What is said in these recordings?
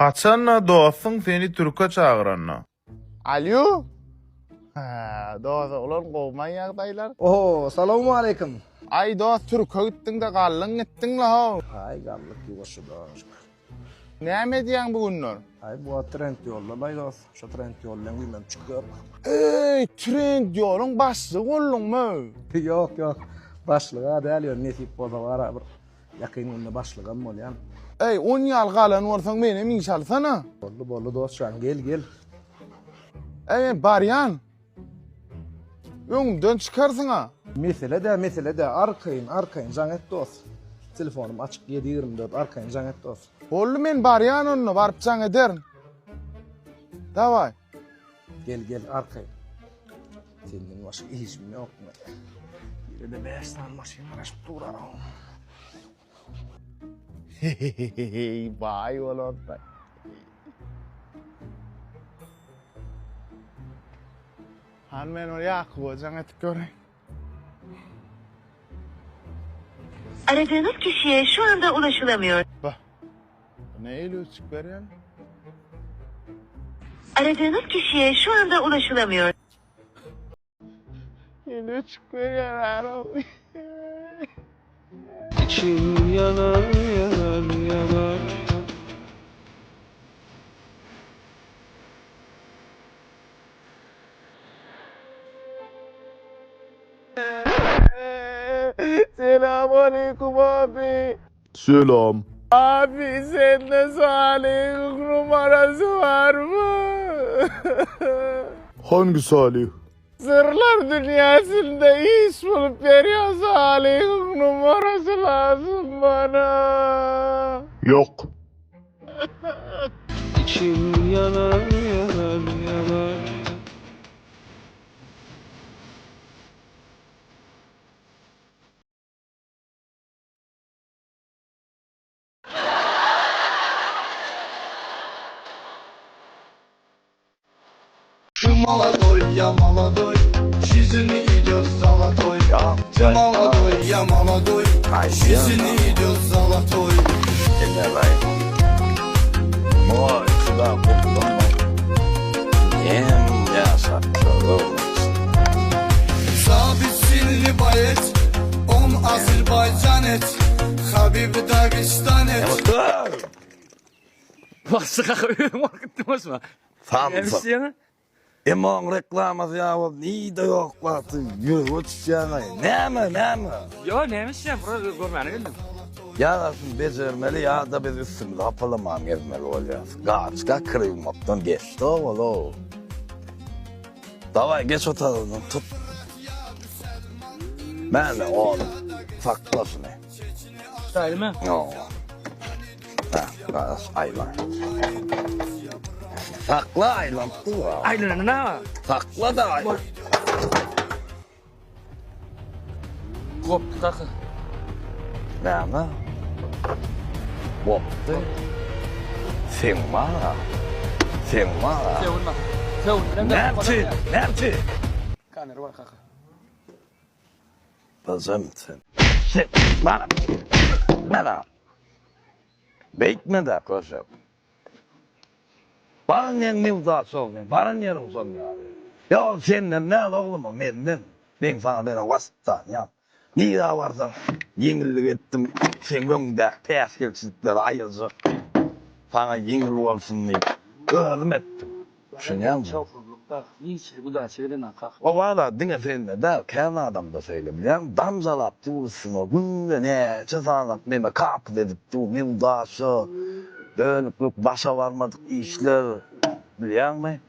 Haçanda dostuň seni türke çagyranda. Alýo. Hä, dost oglan gowmy ýagdaýlar? Oho, salowmaleýkim. Aý dost türke gitdiňde galdyň gitdiňle how. Aý galdyk ýuwaşjadan şükür. Näme edýäň bu günler? Aý bu wagt trend ýolda baý dost. Şo trend ýol bilen güýmenip çykýar. Eý, trend ýoluň başlygy bolduňmy? Ýok, ýok. Başlyga däl ýöne nesip bolsa bara bir ýakyn günde başlygam bolýan. Eý, on ýaly galan bolsaň menem iş alsana. Boldy, boldy dostjan, gel, gel. Eý, men barýan. Öňümden çykarsyň-a. Mesele dä, mesele dä, arkaýyn, arkaýyn jaň et dost. Telefonym açyk 7/24 arkaýyn jaň et dost. Boldy men barýan onda, baryp jaň ederin. Dawaý. Gel, gel arkaýyn. Senden başga işim ýokmy? Ýerde 5 sany maşyn garaşyp dur-a. Heheheý, baý bolarda. Han men ol Ýakuba jaň edip göreýin. Aradığınız kişiye şu anda ulaşılamıyor. Bah. Bu ne eli öçük berýän? Aradığınız kişiye şu anda ulaşılamıyor. Eli öçük berýän aram. İçim yanar yanar yanar. Selam aleyküm abi. Selam. Abi sende Salih'in numarası var mı? Hangi Salih? Sırlar dünyasında iş bulup veriyor Salih'in numarası lazım bana. Yok. İçim yanar yanar yanar. Ты молодой, я молодой, жизнь идет золотой. Ты молодой, я молодой, жизнь идет золотой. Sabit Sinli bayet, on Azerbaycan et, Habib Dagestan et. Başlyk kaka özüň bolup gitdiň bolşuma. Samsyk. Emma oň reklamasy ýa bol nide ýok wagty ýürege düşýäňaý. Näme, näme? Ýo, näme işleýän, bura görmäne geldim. Ýa şuny bejermeli ýa-da biz üstümizi hapalaman gezmeli bolýas. Gaçka kir ýuwmakdan geçdi ol-ow. Dawaý geç otagyndan tut. Mäne ol sakla şuny. Tutaýlymy? Ýo. Ha, gaş aýlan. Sakla aýlanyp dur. Aýlanany näme? Sakla da aýlan. Gopdy kaka. Näme? Gopdy. Seň bar. Seň bar. Sögünme. Sögünme. Näme üçin? Näme üçin? Kamera bar kaka. Gyzym sen. Sen bana. Bana. Beýtme-de köşek. Baran ýeriň mewzasy oglan, baran ýeriň şol ýaly. Ýok, senden däl oglum, o menden. Meň saňa beren waspdanýam. Nirä barsaň, ýeňillik etdim, seň öňüňdäki päsgelçilikleri aýyrjak. Saňa ýeňil bolsun diýip, özüm etdim. Düşünýäňmi? Şowsuzlykda hiç hili udaça gelenok kaka. O wala diňe sende däl, kän adamda şeýle, bilýäňmi? Damjalap dur üstüňe, günde näçe sanap neme kapyt edip dur, neudaça, dönüklik, başa barmadyk işler, bilýäňmi?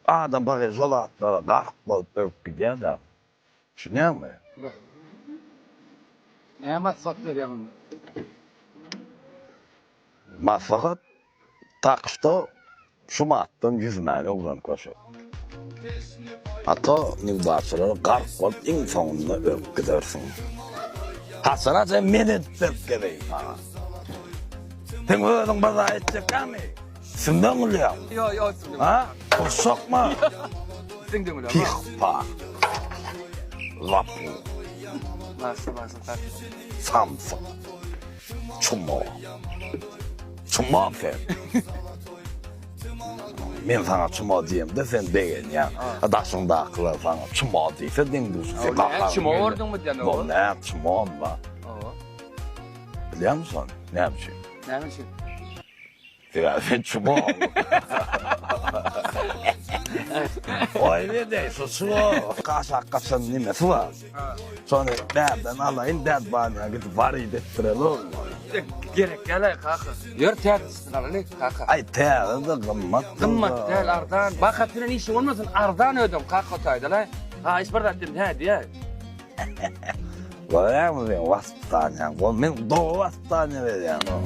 Adam pahyr şol zatlara gark bolup ölüp gidýär-dä. Düşünýäňmi? Näme maslahat berýäň onda? Maslahat, tak şto şu matdan ýüzmäni öwren köşek. Ata newdaçylara gark bolup iň soňunda ölüp gidersiň. Haçana çen men edip berip gezeýin saňa. Seň özüň bir zat etjekkämi? Üstümden gülýäň. Ýok, ýok üstümden. Ha? Urşakma. Üstüňden gülýän. Pih pah. Lapu. Başla başla. Samsyk. Çumo. Çumo sen. Men saňa çumo diýemde sen begenýäň. Daşyňdakylar saňa çumo diýse deň-duşuň sen gaharyň Çumo gördüňmi diýen o. Nä çumo onda? Bilýäňmi şony? Näme üçin? Näme üçin? Sebäbi sen çumo. Oý ne şu çumo. Gaşak gaçan nemesi bar. Şony bärden alaýyn, dädbanyýa gidip warid etdireli ony. Gerek däl-aý kaka. Ýör täzesini alaly kaka. Aý täze-de gymmat. Gymmat däl, arzan. Bakat bilen işiň bolmasyn, arzan ödem kaka otaýda-laý. Haýyş bir zat diýdim, hä diýäý. Görýäňmi sen waspitaniýaň, ol men dogry waspitaniýa berýän o.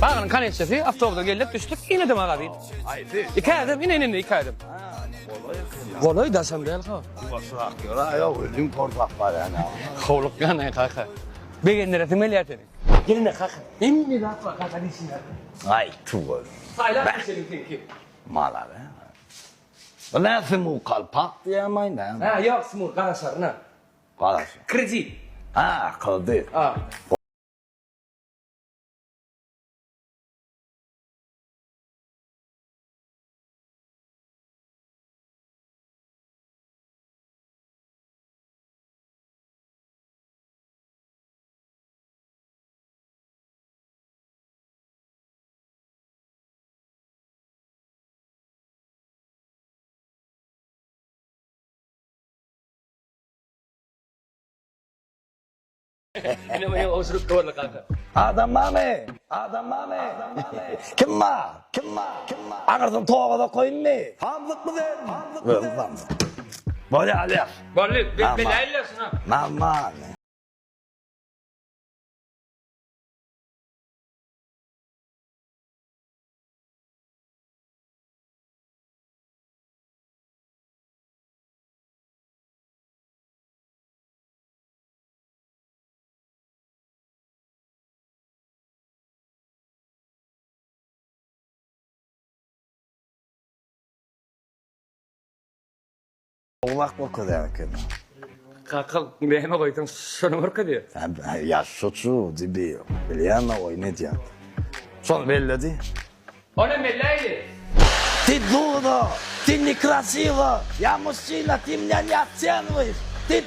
Bagynyň koneçesi, awtobusdan geldik, düşdük, ine-de magazin. Iki ädim, ine ine iki ädim. Golaý daşam däl ha. Ýuwaşrak ýöre, ýok özüň torzap barýan ýaly. Howlukýan kaka. Begendiresim gelýär seni. Gelene kaka. Hemme zat bar kaka diýşiň. Aý tuwel. Saýlap seçeliň seňki. Malade. Bu nä Simur kalpak diýýämaý näme? Hä ýok Simur garaşaryna. Garaşar. Kredit. Ha kredit. Ha. Ine maýa osurup durly kaka. Adam barmy? Adam barmy? Kim bar? Kim bar? Kim bar? Aňyrsyny togaza koýunmy? Samsykmy sen? Özüm samsyk. Bolýar, alýas. Boldy, beläýler şuna. Normal. Owlak görkezýär eken. Kaka näme goýsaň şony görkezýär. Ýa şuçu dibi bilýän oýun edýän. Şony belledi. Ony belläýdi. Ty dura, ty nekrasiwa, ýa muşçina, ty mnýa ne ocenwaýeş, ty.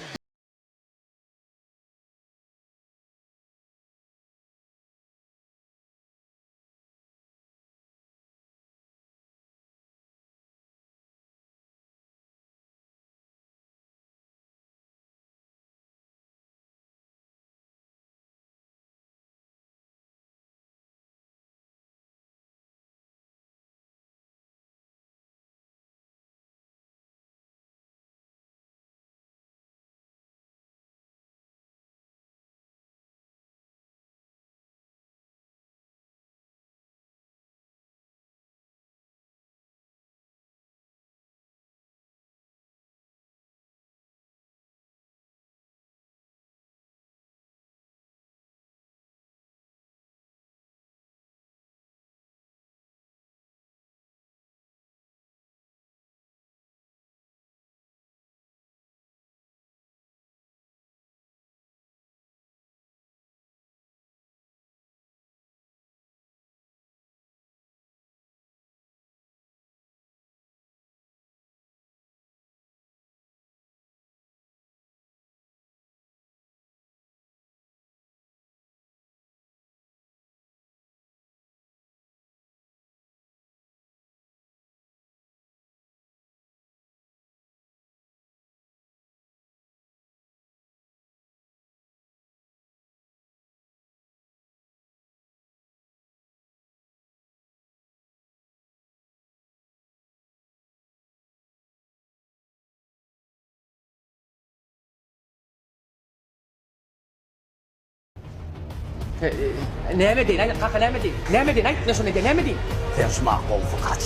Näme edeýin, aý, kaka näme edeýin? Näme edeýin, aýt, men şony edeýin, näme edeýin? Sen şumak gowusy gaç.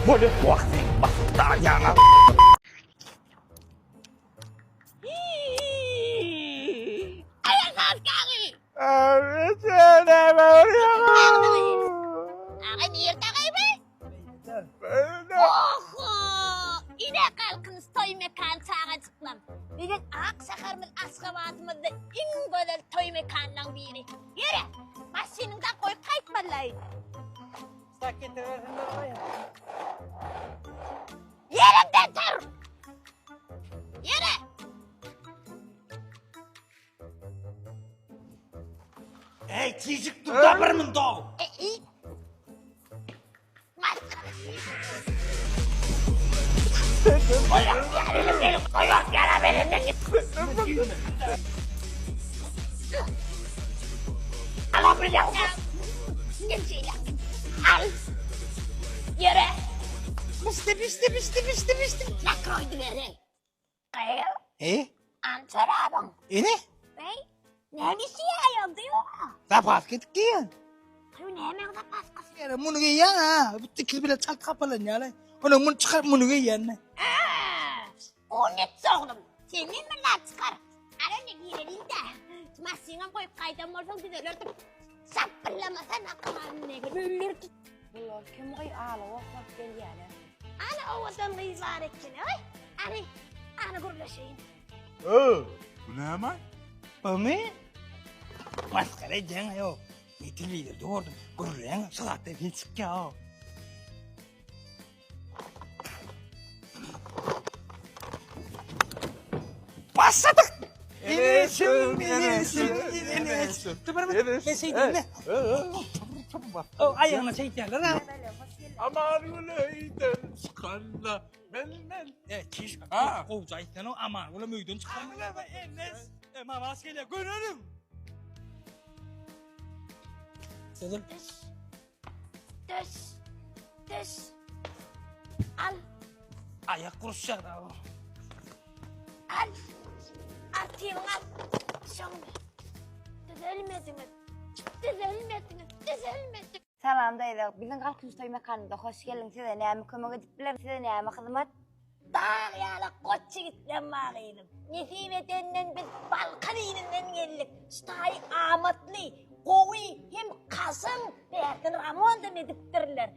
Bolýa. Wah seň basyp darýaňa. Oho! Ine Galkynyş toý mekan çagajyklam. Biziň ak şäherimiz Aşgabatymyzda iň gözel toý mekanlaň biri. Ýöre, maşynyňda goýup gaýtmalylaý. Tak getiribersinler. Ýeriňden tur! Ýere! Ey çişik dur da bir min dog. Al. Ýere. Pişdi pişdi pişdi pişdi pişdi. Nakroýdy beri. Gyz. E? Ançarabyň. Ene? Bey, näme işýär diýo? Zapaska edip geýen. Şu näme zapaskasy? Ýere muny geýen ha. Bu dikiz bile çalt hapalanýar. Onuň muny çykaryp muny geýen. O ne oglum? Sen ne lan çykar? Ara ne girelim-de. Maşyňam goýup gaýdan bolsaň düzelerdim. Sapyrlamasan akyl ne öldürdü. Bular kim gyý ala oklap gelýäler. Ana owadan gyz bar eken, oý. Ana, ana gürleşeýin. Ö, bu näme? Bumy? Masgara edýäň ýok. Men telewizorda gördüm. Gürleýäň, şu zatdan sen çykýa. Başladyk. Eneşim, eneşim, eneşim. Dur bir ben şey diyeyim ne? O ayağına şey diyorlar ha. Aman öýden çykanda men men. E, kiş, ha. Kovca aytsan o aman ulan öýden çykan. Enes, e, mamas geliyor, görelim. Sözüm. Düş. Düş. Al. Ayak kuruşacak da. Al. Artygyňy al. Şoň. Düzelmediňiz. Düzelmediňiz. Düzelmediňiz. Salam daýza, biziň Galkynyş toý mekanymyza hoş geldiň. Size näme kömek edip bilerin? Size näme hyzmat? Dag ýaly goç ýigitleň bar gyzym. Nesip edenden biz Balkan ilinden geldik. Şu taýy amatly, gowy hem kaşaň bärden ramondam edipdirler.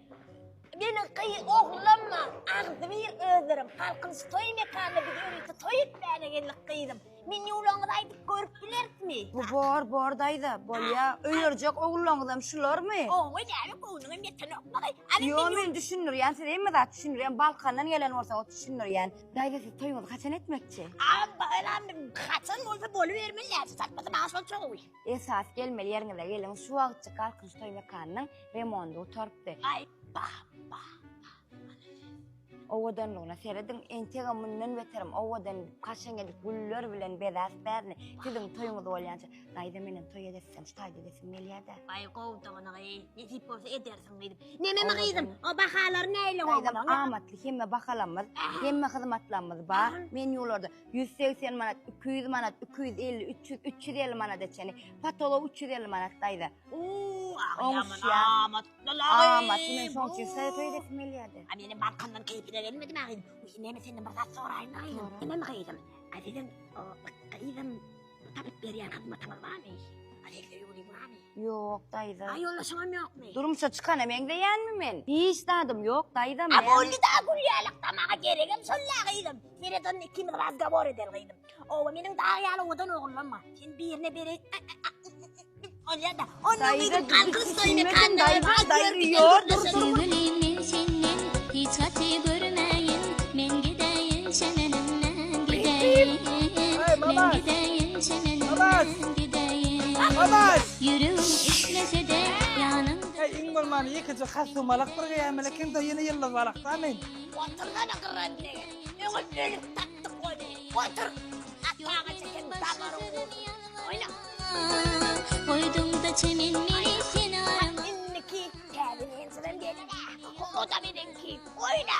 Meniň gyz oglam bar, agzybir özlerem. Galkynyş toý mekanyna biz ýörite toý etmäne geldik gyzym. Menýularyňyzy aýdyp görüp bilerismi? Bu bor, bor daýza, bolýa. Öýerjek ogullaryňyzam şularmy? Oňa näme göwnüňem ýetenokmy? Ýo, men düşündirýän, size hemme zat düşündirýän. Balkandan gelen bolsaňyz düşündirýän. Daýza siz toýuňyzy haçan etmekçi? A, balam, haçan bolsa bolubermeli, näçe satmasa maňa şonça gowy. Esasy gelmeli ýeriňize geliň. Şu wagtjyk Galkynyş toý mekanynyň remondy gutarypdy. Aý, bah, bah, bah. Owadanlygyna serediň, entegem mundan beterem owadan edip, kaşaň edip, güller bilen bezäs bärini. Siziň toýuňyz bolýança, daýza menem toý edessem, şu taýda edesim gelýär-dä. Aý, gowudygyny gyz, nesip bolsa edersiň gyzym. Nememi gyzym, o bahalary nähili Daýzam, amatly hemme bahalarymyz, hemme hyzmatlarymyz bar. Menýularda 180 manat, 200 manat, 250, 300, 350 manada çenli. Potolok 350 manat daýza. Oo, aman Oňuşýar. Amatly men şoň üçin size toý edesim gelýärdi. A menem Balkandan keýpine gelmedim a gyzym. Uý näme senden bir zat soraýyn a gyzym. Näme gyzym? A siziň gyzym tapyp berýän hyzmatyňyz barmy? A siz öýüňiz barmy? Ýok daýza. A ýoldaşyňam ýokmy? Durmuşa çykana meňzeýänmi men? Hiç zadym ýok daýza men. A boldy da gül ýalak da maňa geregem şol la gyzym. Seret onda ikimiz razgowor edeli gyzym. Owa meniň dag ýaly owadan ogullam bar. Sen birine bereý. Bolýa-da. Ondan Daýza, gyzym galkynyş toý mekanyna daýza, az daýza, görgüden ýok, dur, gürleşelim. dur. Söýgülim men senden hiç gaty görmäýin Men gidäýin çemenimden gidäýin Men gidäýin çemenimden gidäýin Ýüregim islese-de ýanyňda Eý, iň bolmany ýekeje kostum alak bir geýämeli eken-de ýene ýyldyz balakda men. Otursana gyran degen. Öňem ölüp tapdyk ony. Otur. Ataňa çeken damaryň gursun. Oýna. Goýduňda çemen meni sen arama. Indiki täze lensiz hem geler-ä. O-da meniňki. Oýna.